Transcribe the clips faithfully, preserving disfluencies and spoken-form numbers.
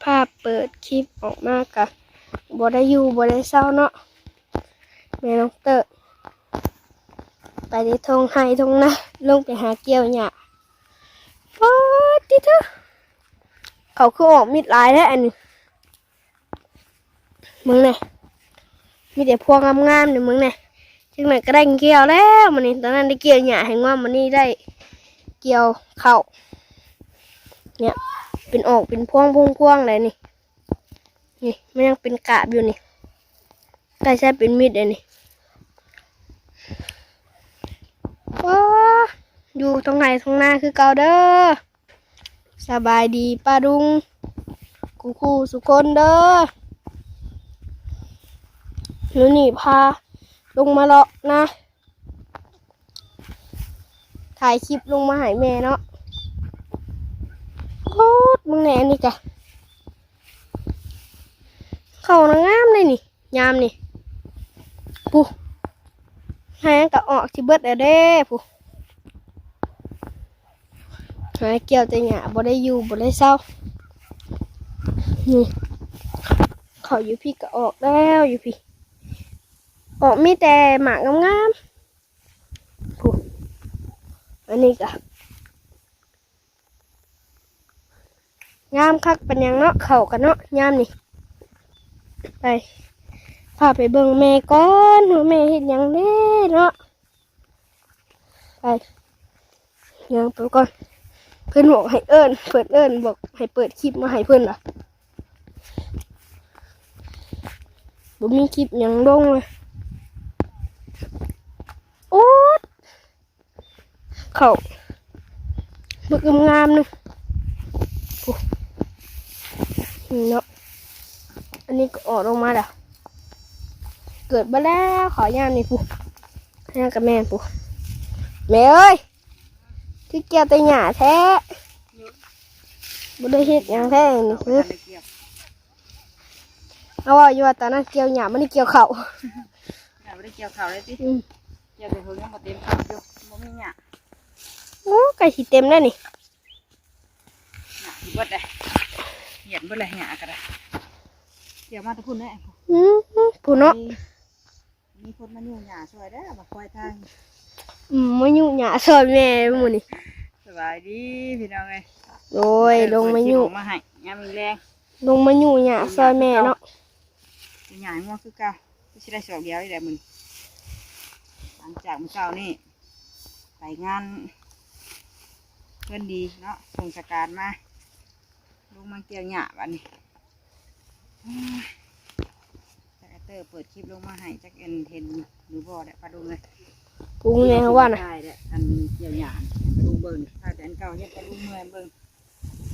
ภาพเปิดคลิปออกมากะบ่ได้อยู่บ่ได้เซาเนาะ แม่น้องเตอร์ไปในทงไฮทงนาลงไปหาเกี่ยวหญ้า ป๊าดติเถอะ เขาคือออกมิดหลายแท้อันนี้ มึงเนี่ย มีแต่พวงงามๆเนี่ยมึงเนี่ย จังไหนก็ได้เกี่ยวแล้วมันนี้ ตอนนั้นได้เกี่ยวหญ้าให้งวมมันนี้ได้เกี่ยวเข้า เนี่ย เป็นออกเป็นพวงพวงพวงเลยนี่ นี่มันยังเป็นกาบอยู่นี่ ใกล้ใช้เป็นมิดเลยนี่ ว้า อยู่ตรงไหนตรงหน้าคือเก่าเด้อ สบายดีป้าดุง กูคู่สุคนเด้อ มื้อนี้พาลงมาเลาะนะ ถ่ายคลิปลงมาให้แม่เนาะ โคตรมึงแหน่นี่กะ เข้านะงามเลยนี่ ยามนี่ ผู้ ให้มันก็ออกสิเบิดแล้วเด้ผู้ หาเกี่ยวแต่หญ้าบ่ได้อยู่บ่ได้เซา นี่ เขาอยู่พี่ก็ออกแล้วอยู่พี่ ออกมีแต่หมากงามๆ ผู้ อันนี้ก็ งามคักปานหยังเนาะ เข้ากันเนาะ ยามนี่ ไป พาไปเบิ่งแม่ก่อน ว่าแม่เฮ็ดหยังเด้เนาะ ไป ย่างไปก่อน เพิ่นบอกให้เอิ้น เพิ่นเอิ้น บอกให้เปิดคลิปมาให้เพิ่นล่ะ บ่มีคลิปหยังลงเลย โอ๊ด เข้า บักงามๆ นึง โอ้ นี่เนาะ อันนี้ก็ออกลงมาแล้ว เกิดมาแล้ว ขอยามนี่ผู้ ให้กับแม่ผู้ แม่เอ้ย คือเกี่ยวแต่หญ้าแท้ บ่ได้เฮ็ดหยังแท้นี่ บ่ทันได้เกี่ยว เอาว่าอยู่ว่าตอนนั้นเกี่ยวหญ้า มันได้เกี่ยวเข้า หญ้าบ่ได้เกี่ยวเข้าเลยติ อืม เกี่ยวแต่เพิ่งยังบ่เต็มเข้าอยู่ บ่มีหญ้า โอ้ ใกล้สิเต็มแล้วนี่ หญ้าสิเบิดเลย เหียนเบิดเลยหญ้าก็ได้ เกี่ยวมาแต่พุ่นแหละ อืม ผู้เนาะ มี มีคนมายุ่งหญ้าช่วยเด้อ มาคอยทาง อืม มายุ่งหญ้าช่วยแม่มื้อนี้ สบายดีพี่น้องเอ้ย โดย เออ ลงมายุ่ง เพิ่นสิลงมาให้ ยามแลง ลงมายุ่งหญ้าช่วยแม่เนาะ หญ้าง่วงคือเก่า ก็สิได้ศอกเดียวนี่แหละมื้อนี้ หลังจากมื้อเช้านี่ ไปงานเพิ่นดีเนาะ ส่งสการมา ลงมาเกี่ยวหญ้าบัดนี้ จักไอ้เตอร์เปิดคลิปลงมาให้ จักเอ็นเห็นหรือบ่แหละ ปลาดุงเลย ปรุงแน่ว่าน่ะ ได้แหละ อันเกี่ยวหญ้า ปลาดุงเบิ่ง ถ้าแต่อันเก่าเฮ็ดปลาดุงเมื่อยเบิ่ง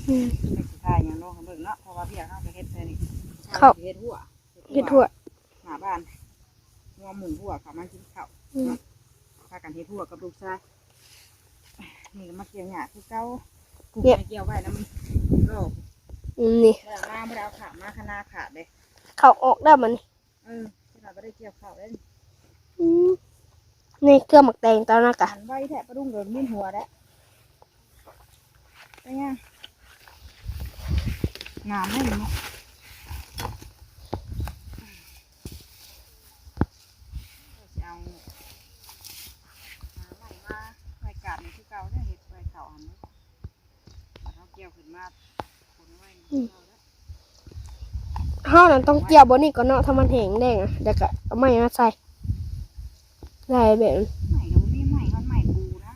อืม ไม่สิถ่ายหยังลงให้เบิ่งเนาะ เพราะว่าเวียกเฮาก็เฮ็ดแค่นี้ เข้า เฮ็ดหัว เฮ็ดหัว หน้าบ้าน งัวหมู่หัวเขามากินข้าว อืม เนาะ พากันเฮ็ดหัวกับลูกชาย นี่ก็มาเกี่ยวหญ้าคือเก่า ปลูก เนี่ย ไม้เกี่ยวไว้แล้วมันรอบ อืม นี่ แล้วมาบ่ได้เอาขามา คะน้าขาดเลย เข้าออกได้มัน เออ ขนาดบ่ได้เกี่ยวข้าวเลย อืม นี่เครื่องหมักแตงตอนนั้นกะ หันไวแท้ ปลาดุงโดนมีนหัวแล้ว เป็นไง งามไหมเนาะ เอาหาใหม่มา ไว้กาดนี่คือเก่าเนี่ย เฮ็ดไว้เขาอันนี้ เอาเกี่ยวขึ้นมา คนไว้ อืม เฮานั้นต้องเกี่ยวบ่นี่ก่อนเนาะ ถ้ามันแห้งแดงอะ แล้วก็เอาไม้มาใส่ ได้แบบนั้น ไม้ก็บ่มีไม้ มันไม้ปูนะ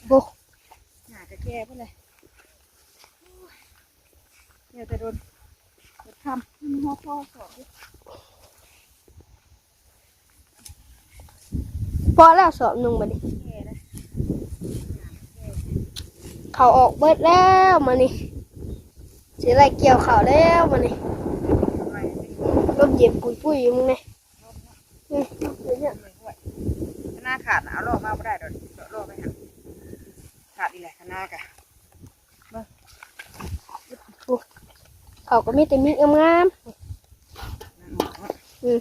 โอ้ หน้ากะแก่เพิ่นเลย เดี๋ยวจะโดน โดนคำ มันหัวข้อสอบอยู่ พอแล้วสอบหนึ่งบัดนี้ แก่แล้ว เขาออกเบิดแล้วมานี่ สิได้เกี่ยวเขาวแล้วมานี่ ลมเย็นปุยๆ อยู่มึงนี่ อืม อยู่เนี่ย หน้าขาดนะ เอาลอกมาบ่ได้ดอก ลอกไปหา ขาดอีหละ หน้ากะ โอ้ เขาก็มีแต่มีงามๆ อืม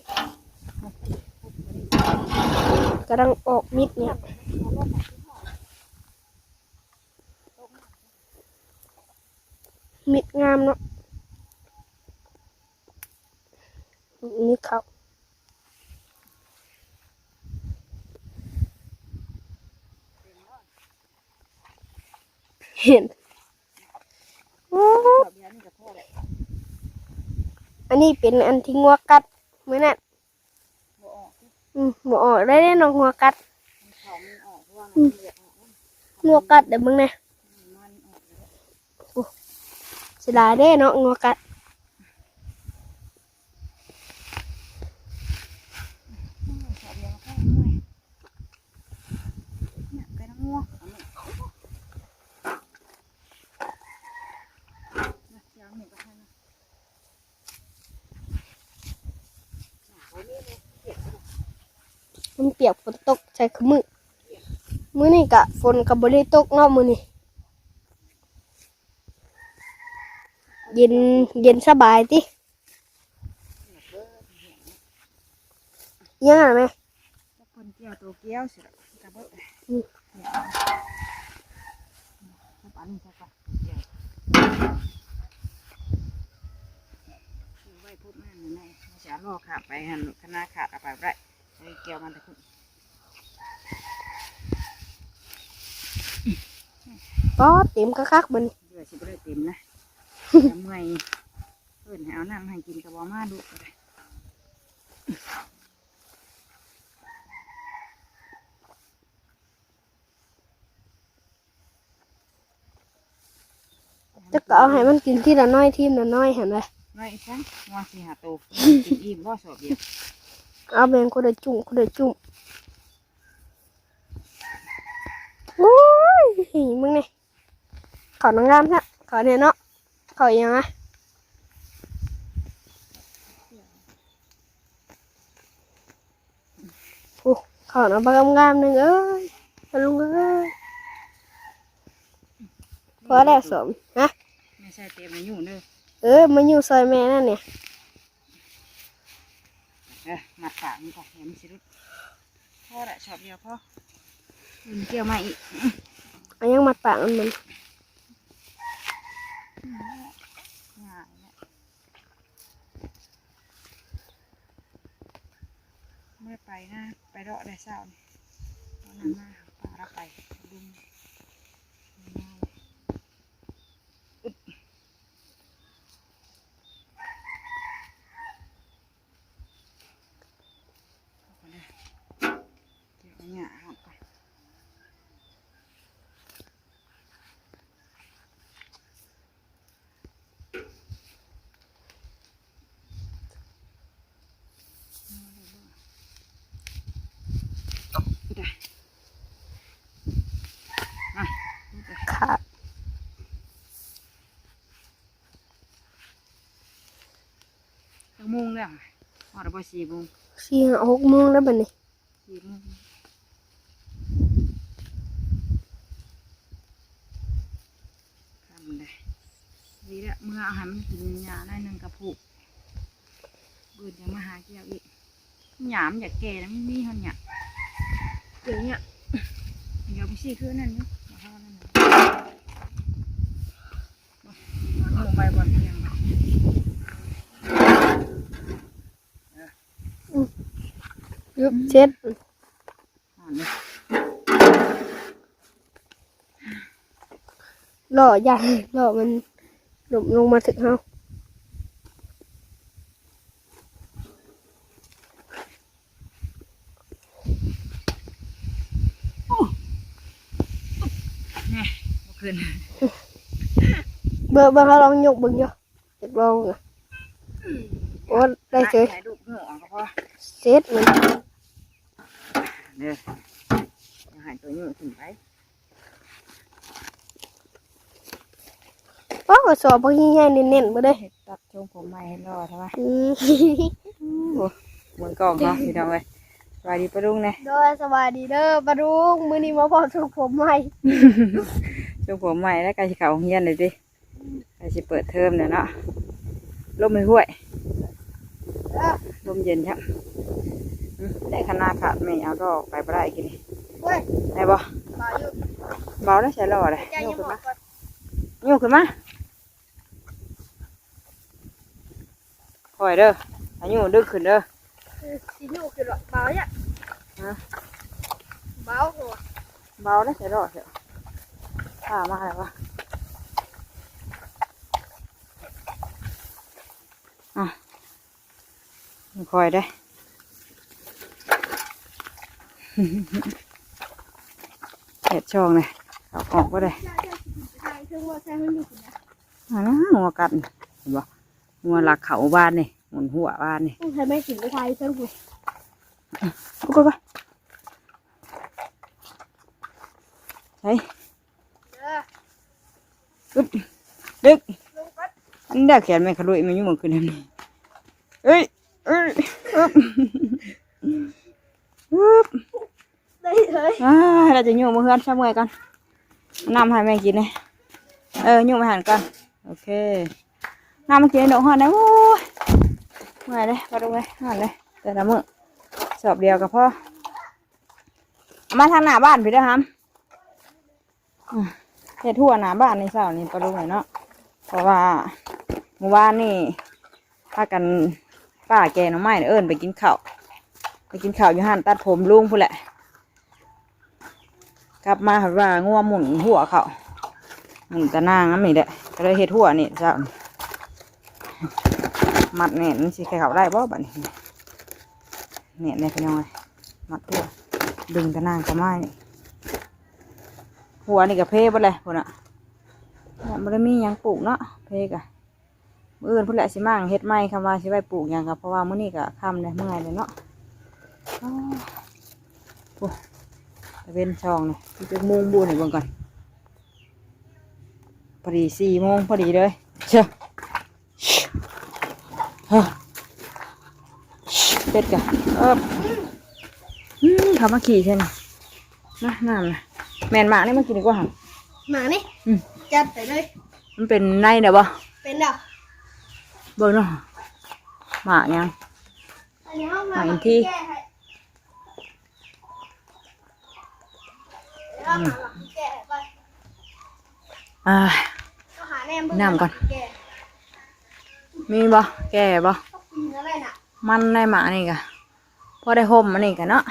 กำลังออกมิดเนี่ย เอาลอกมา มิดงามเนาะ มีเขา เห็น โอ้ อันนี้เป็นอันที่งัวกัดมื้อนั้น บ่ออกติ อืม บ่ออกได้เด้น้องงัวกัด มันเขามันออกเพราะว่ามันเลือดออก งัวกัดเด้อมึงเนี่ย มันออกแล้ว โอ้ เสียดายเด้เนาะงัวกัด อืม เขาเลี้ยงเขาเมื่อย เนี่ย ไปน้ำงัว เอาเนี่ย เนี่ย เดี๋ยวเอาเนี่ยไปให้นะ มันเปียกฝนตกใส่ขมือ มื้อนี้กะฝนกะบ่ได้ตกเนาะมื้อนี้ เย็น เย็นสบายติ ยังไงแม่ คนเกี่ยวตัวเกี่ยวสิละกะเบิด อืม เนี่ย เอาอันนี้ใส่ก่อน เกี่ยว ไว้พวกนั้นอยู่ใน จะเอาลอกขาดไปหั่น คณะขาดเอาไปบ่ได้ ไอ้เกี่ยวมันแต่คุณ ป๊อด เต็มคักๆ มัน เดี๋ยวสิบ่ได้เต็มนะ เดี๋ยวเมื่อย เพิ่นให้เอาน้ำให้กินกะบ่มาดุก็ได้ จักก็เอาให้มันกินทีละน้อย ทีละน้อยหั่นแหละ น้อยอีกครั้ง ว่าสิหาโต กินอิ่มบ่สอบเดียว เอาแบ่งคนละจุ่ม คนละจุ่ม โอ้ย มึงนี่ เขานางงามแท้ เขาเนี่ยเนาะ เขาอีหยังอะ โอ้ เขานะบักงามๆ หนึ่งเอ้ย ลุงเอ้ย พอแล้วสม ฮะ ไม่ใช่เต็มอายุเด้อ เออ มาอยู่ซอยแม่นั่นเนี่ย เออ มัดปากมันก่อน เดี๋ยวมันสิหลุด พอละ ชอบเดียวพอ มันเกี่ยวมาอีก เอายังมัดปากมันมัน ง่ายแล้ว ไม่ไปนะ ไปเลาะได้เช้านี่ ตอนนั้นมาป่าละไป ดุง เอาไปเลย เดี๋ยวเอาหญ้าออกก่อน ค่ะ จักโมงแล้ว ฮอดแล้วบ่ สี่โมง สี่ หกโมงแล้วบัดนี้ สี่โมง ค่ำเลย ดีแล้ว เมื่อเอาให้มันกินหญ้าหน่อยหนึ่งกะพุ เบิ่นจะมาหาเกี่ยวอีก หญ้ามันอยากแก่แล้ว มันมีฮอดหญ้า เดี๋ยวเนี่ย เดี๋ยวไปซื้อเครื่องนั่นอยู่ มาเท่านั้นนะ ลงไปก่อนเที่ยง อืม ยุบเช็ด อ่อนเลย ล้อใหญ่ ล้อมันหล่มลงมาถึงเฮา นี่ บ่ขึ้น เบิ่ง เบิ่ง เขาลองยกเบิ่งอยู่ อยากลองอะ โอ้ ได้เฉย ถ่ายรูปหมู่ออกก็พอ เสร็จมัน เนี่ย เอาให้ตัวนี้ขึ้นไป โอ้ กระสอบพวกนี้ใหญ่เน้นๆ บ่ได้ ตัดทรงผมใหม่ให้หล่อใช่ปะ อืม โอ้ เบิ่งกล้องเนาะพี่น้องเอ้ย สวัสดีป้าลุงแน่ โดย สวัสดีเด้อป้าลุง มื้อนี้มาพร้อมทรงผมใหม่ ทรงผมใหม่แล้ว ใกล้สิเข้าโรงเรียนเลยติ ใกล้สิเปิดเทอมแล้วเนาะ ลมห้วยๆ เออ ลมเย็นครับ อืม ได้ขนาดขาดไม่เอาดอกไปบ่ได้กินนี่ เว้ย ได้บ่ เบาอยู่ เบาแล้วใส่รอเลย ใจยังหมดก่อน ยกขึ้นมา ยกขึ้นมา ค่อยเด้อ อายุดึกขึ้นเด้อ เออ สิยุขึ้นหรอก เบาเนี่ย ฮะ เบาหัว เบาแล้วใส่รอดเถอะ ข้ามาแล้ววะ อ่ะ ค่อยได้ เห็ดช่องเลย เอาออกก็ได้ อันนั้นงัวกัด เห็นบ่ งัวลักเขาบ้านนี่ หมุนหัวบ้านนี่ ต้องใช้ไม้กินไปทายเพิ่มคุณ กูก็ไป ใช่ เด้อ อึ๊บ ดึก ลงก่อน อันนี้ได้แขนแม่ขลุ่ยมาอยู่เมื่อคืนนี้ เอ้ย เอ้ย อึ๊บ อึ๊บ ได้เลย อ่า เราจะอยู่มาเฮือนซะเมื่อยก่อน น้ำให้แม่กินเลย เออ อยู่มาหันก่อน โอเค น้ำมากินในดอกฮอนนะ โอ้ย เมื่อยเลย ปลาดุกเลย ฮอนเลย แต่ละมื้อ สอบเดียวก็พอ เอามาทางหน้าบ้านพี่เด้อฮัม อืม เฮ็ดหัวหน้าบ้านในเช้านี่ปะลุงเนาะ เพราะว่าเมื่อวานนี่พากันป้าแกหน่อไม้เอิ้นไปกินข้าว ไปกินข้าวอยู่ร้านตัดผมลุงพู้นแหละ กลับมาเห็นว่างัวหมุนหัวเขา หมุนตะนางนั่นนี่แหละ ก็เลยเฮ็ดหัวนี่เช้านี่ มัดแน่นมันสิเข้าได้บ่บัดนี้ แน่นแน่พี่น้องเอ้ย มัดหัว ดึงตะนางเข้ามานี่ หัวนี่ก็เพเบิดเลยพุ้นน่ะ เนี่ยบ่ได้มีหยังปลูกเนาะ เพกะ มื้ออื่นพุ้นแหละสิมาเฮ็ดใหม่ คำว่าสิไว้ปลูกหยังกะ เพราะว่ามื้อนี้กะค่ำแล้ว เมื่อยเลยเนาะ อ้าว พุ้น ตะเว็นช่องนี่ สิจักโมงบุนี่เบิ่งก่อน พอดีสี่โมงพอดีเลย เชียว ฮะ เป็ดกะ เอิบ อืม เขามาขี่ใช่ไหม นะ น้ำนะ แม่นหมากนี่มากินดีกว่าหั่น หมากนี่ อืม จัดไปเลย มันเป็นในเด้อบ่ เป็นดอก เบิ่งเนาะ หมากหยัง อันนี้เอามา หมากอินทรีย์ แก้ให้ อืม อ่า น้ำก่อน มีบ่ แก่บ่ มันได้หมากนี่กะ พอได้ห่มอันนี้กะเนาะ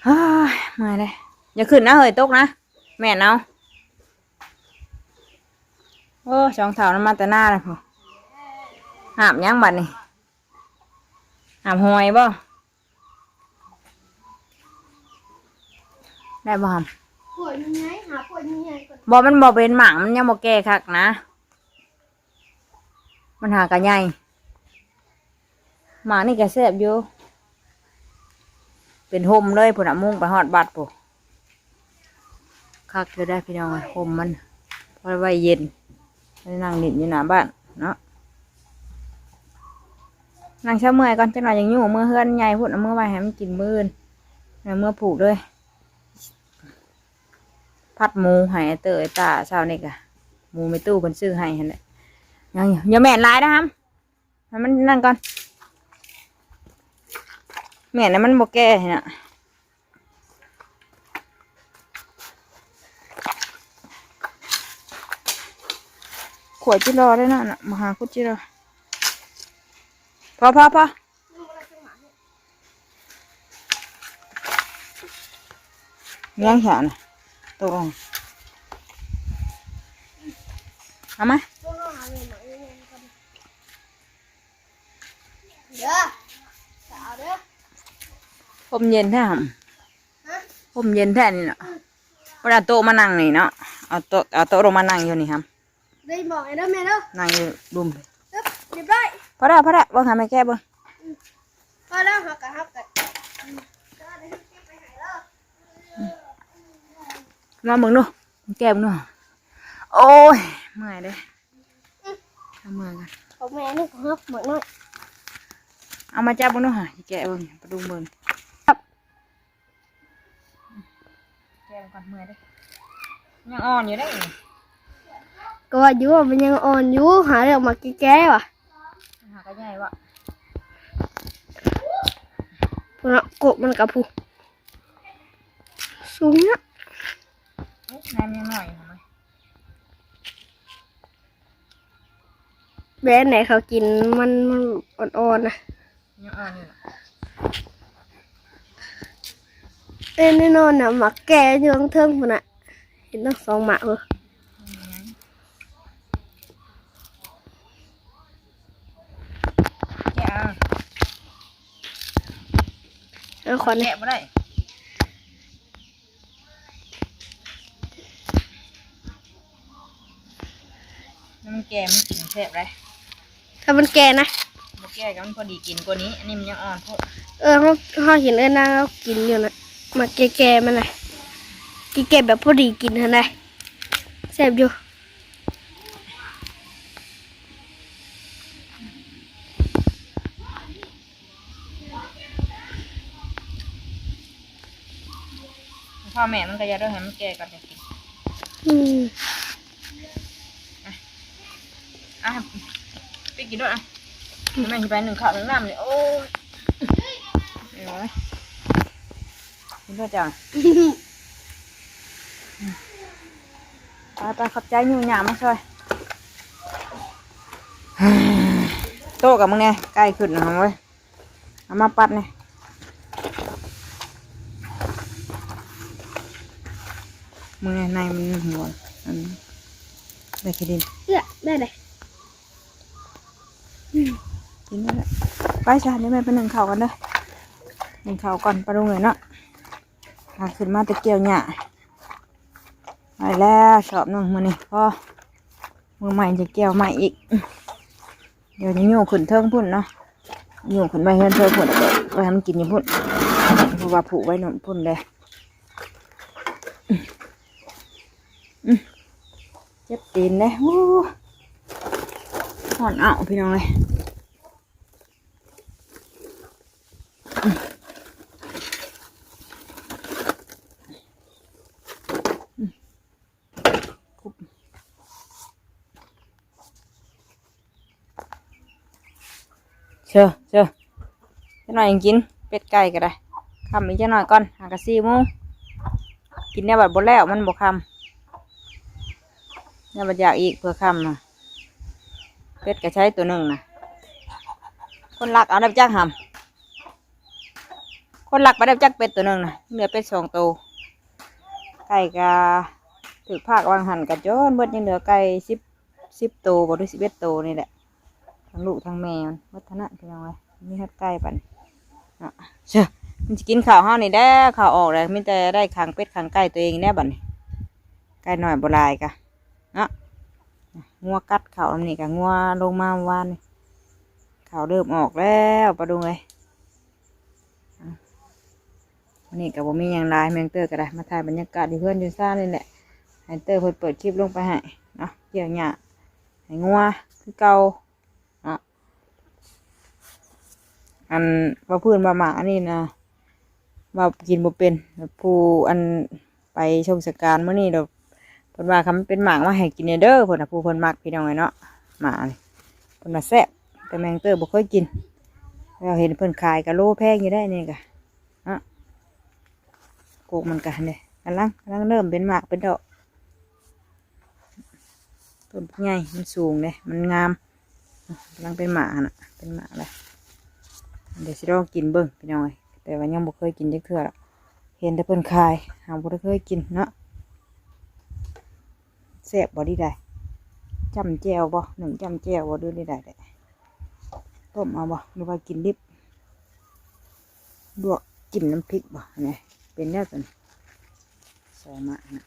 เฮ้ย เมื่อยเลย อย่าขึ้นนะเฮ้ย ตกนะ แม่นเอา โอ้ สองเฒ่านั้นมาแต่หน้าเลยพุ้น หาบหยังบัดนี่ หาบหอยบ่ ได้บ่หำ ขวดมันไง หาขวดมันใหญ่ก่อน บ่ มันบ่เป็นหมาก มันยังบ่แก่คักนะ มันหากะใหญ่ หมากนี่กะแซ่บอยู่ เป็นห่มเลยพุ้นน่ะ มุงไปฮอดบัดพุ้น คักอยู่ได้พี่น้อง ห่มมัน พอไว้เย็น ไปนั่งเล่นอยู่หน้าบ้านเนาะ นั่งเซาเมื่อยก่อน จักหน่อยยังอยู่เมือเฮือนใหญ่พุ้น เอามือไว้ให้มันกินมื้ออื่น เอามือผูกเลย ผัดหมูให้ไอ้เตอไอ้ตาเช้านี่กะ หมูแม่ตู้เพิ่นซื้อให้หั่นแหละ ยังอยู่ อย่าแม่นหลายนะฮัม ให้มันนั่นก่อน แม่นแล้วมันบ่แก่หั่นน่ะ ขวดจิรอได้นั่นน่ะ มาหาคุดจิรอ พอ พอ พอ ยังแขนน่ะ ตกลง เอามา เด้อ สาวเด้อ ห่มเย็นแท้หำ ฮะ ห่มเย็นแท้นี่เนาะ เวลาโต๊ะมานั่งนี่เนาะ เอาโต๊ะ เอาโต๊ะลงมานั่งอยู่นี่ครับ ได้บอกไอ้เด้อแม่เด้อ นั่งอยู่ดุม ตึ๊บ เรียบร้อย พอแล้ว พอแล้ว เบิ่งหาแม่แก้เบิ่ง พอแล้ว หักกะหักกะ มาเบิ่งดู แก้เบิ่งดู โอ้ย เมื่อยเด้ เอาเมื่อยกัน ของแม่นี่ก็หักหมดเลย เอามาจับเบิ่งดูหา แกะเบิ่ง ปลาดุกเบิ่ง ครับ แกะก่อน เมื่อยเด้ ยังอ่อนอยู่เด้ ก็ว่าอยู่ว่ามันยังอ่อนอยู่ หาเรื่องมาแก้ๆว่ะ หากะใหญ่วะ พุ้นน่ะ กกมันกะพุ้น สูงเนี่ย เอ๊ะ น้ำยังน้อยอยู่ไหม แบะไหนเขากินมันมันอ่อนๆนะ ยังอ่อนอยู่น่ะ เอ้ยแน่นอนนะหมากแก่อยู่ข้างเทิงพุ้นน่ะ เห็นตั้งสองหมากเลย แก่อ่ะ เออขอหน่อย แกะบ่ได้ มันแก่มันกินแซ่บเลย ถ้ามันแก่นะ บ่แก่ก็มันพอดีกินกว่านี้ อันนี้มันยังอ่อนโพด เออเขาเขาเห็นเออนางเขากินอยู่นะ หมากแก่ๆมันนะ แก่ๆแบบพอดีกินหั้นนะ แซ่บอยู่ พ่อแม่มันก็อย่าได้ให้มันแก่ก่อนจะกิน อืม อ่ะ ไปกินด้วยอ่ะ แม่สิไปนึ่งข้าวนึ่งน้ำเลย โอ้ย เอาไว้ กินด้วยจ้ะ ไปไป ขอบใจอยู่หยามาช่วย โต้กับมึงเนี่ย ใกล้ขึ้นนะเว้ย เอามาปัดเนี่ย มึงเนี่ย ในมันหัว อันนี้ ได้ขี้ดิน เอื้อได้เลย กินได้แล้ว ไปซะ เดี๋ยวแม่ไปนึ่งข้าวกันเด้อ นึ่งข้าวก่อน ปะลุงเอ้ยเนาะ พาขึ้นมาแต่เกี่ยวหญ้า ไปแล้ว สอบหนึ่งมื้อนี้ พอ มื้อใหม่จะเกี่ยวใหม่อีก เดี๋ยวจะโยกขึ้นเทิงพุ้นเนาะ โยกขึ้นไปเฮือนเทิงพุ้น แล้วก็ไว้ให้มันกินอยู่พุ้น เพราะว่าผูกไว้โน่นพุ้นเลย อืม เจ็บตีนเลย โอ้ ฮ้อนอ้าว พี่น้องเอ้ย เชื่อ เชื่อ จักหน่อยยังกิน เป็ดไก่ก็ได้ ค่ำอีกจักหน่อยก่อน หากะสี่โมง กินแนวบัดบ่แล้ว มันบ่ค่ำ แนวบัดอยากอีก เผื่อค่ำน่ะ เป็ดก็ใช้ตัวหนึ่งน่ะ คนลักเอาได้จักหำ คนลักไปได้จักเป็ดตัวหนึ่งน่ะ เหลือเป็ดสองตัว ไก่ก็ถือภาควางหั่นกะจนเบิด ยังเหลือไก่สิบ สิบตัวบ่ หรือสิบเอ็ดตัวนี่แหละ ทั้งลูกทั้งแม่มัน หมดเท่านั้นพี่น้องเอ้ย มีฮอดไก่ปันเนาะ เชื่อ มันสิกินข้าวเฮานี่แหละ ข้าวออกแล้ว มีแต่ได้ขังเป็ดขังไก่ตัวเองแหละบัดนี้ ไก่น้อยบ่หลายกะ เนาะ งัวกัดข้าวอันนี้กะ งัวลงมาเมื่อวานนี่ ข้าวเริ่มออกแล้ว ปะลุงเอ้ย อ่ะ วันนี้ก็บ่มีหยังหลาย แม่น้องเต้ยก็ได้ มาถ่ายบรรยากาศอยู่เฮือนอยู่ซ่านนี่แหละ ให้เต้ยเพิ่นเปิดคลิปลงไปให้เนาะ เกี่ยวหญ้าให้งัวคือเก่าเนาะ อันว่าพื้นว่าหมากอันนี้นะ ว่ากินบ่เป็น ผู้อันไปชงสการมื้อนี้ดอก เพิ่นว่าคันมันเป็นหมากมาให้กินแหน่เด้อ เพิ่นน่ะ ผู้เพิ่นมักพี่น้องเอ้ยเนาะ หมากนี่ เพิ่นว่าแซ่บ แต่แม่น้องเต้ยบ่เคยกิน แล้วเห็นเพิ่นขายกะโลแพงอยู่ได้นี่กะ เนาะ ปลูกมันกะนี่ กำลัง กำลังเริ่มเป็นหมากเป็นดอก ต้นใหญ่ มันสูงเด้ มันงาม กำลังเป็นหมากหั่นน่ะ เป็นหมากแล้ว เดี๋ยวสิลองกินเบิ่งพี่น้องเอ้ย แต่ว่ายังบ่เคยกินจักเทื่อดอก เห็นแต่เพิ่นขาย หาบ่ได้เคยกินเนาะ แซ่บบ่ดีใด จ้ำแจ่วบ่ นึ่งจ้ำแจ่วบ่ หรือใดๆ ต้มเอาบ่ หรือว่ากินดิบ ลวกกินน้ำพริกบ่ นี่ เป็นแนวตัวนี้ สองหมากนะ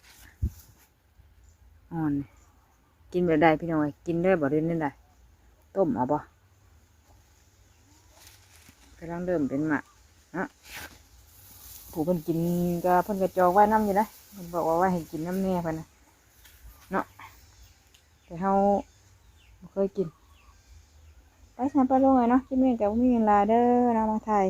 อ่อน กินแบบใดพี่น้องเอ้ย กินได้บ่ หรือแนวใด ต้มเอาบ่ กำลังเริ่มเป็นหมากเนาะ ผู้เพิ่นกินก็ เพิ่นก็จองไว้นำอยู่นะ เพิ่นบอกว่าไว้ให้กินนำแหน่เพิ่นน่ะ เนาะ แต่เฮาบ่เคยกิน ไปซะปะลุงเอ้ยเนาะ คลิปนี้ก็บ่มีหยังหลายเด้อเนาะ มาถ่าย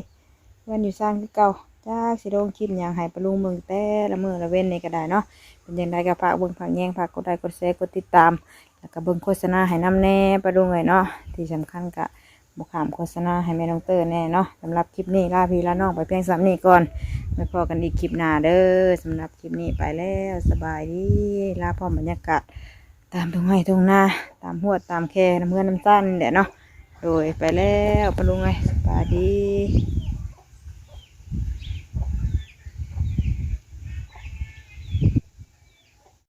เฮือนอยู่ซ่านคือเก่า จักสิลงคลิปหยังให้ปะลุงเบิ่งแต่ละมื้อละเว็นนี่ก็ได้เนาะ เป็นจั่งใดก็ฝากเบิ่งฝากแยง ฝากกดไลค์กดแชร์กดติดตาม แล้วก็เบิ่งโฆษณาให้นำแหน่ปะลุงเอ้ยเนาะ ที่สำคัญก็บ่ข้ามโฆษณาให้แม่น้องเต้ยแหน่เนาะ สำหรับคลิปนี้ลาพี่ลาน้องไปเพียงส่ำนี้ก่อน ไว้พ้อกันอีกคลิปหน้าเด้อ สำหรับคลิปนี้ไปแล้ว สบายดี ลาพร้อมบรรยากาศ ตามทุ่งไร่ทุ่งนา ตามฮวดตามแค่น้ำเฮือนน้ำซ่านนี่แหละเนาะ โดยไปแล้วป้าลุงเอ้ย สบายดี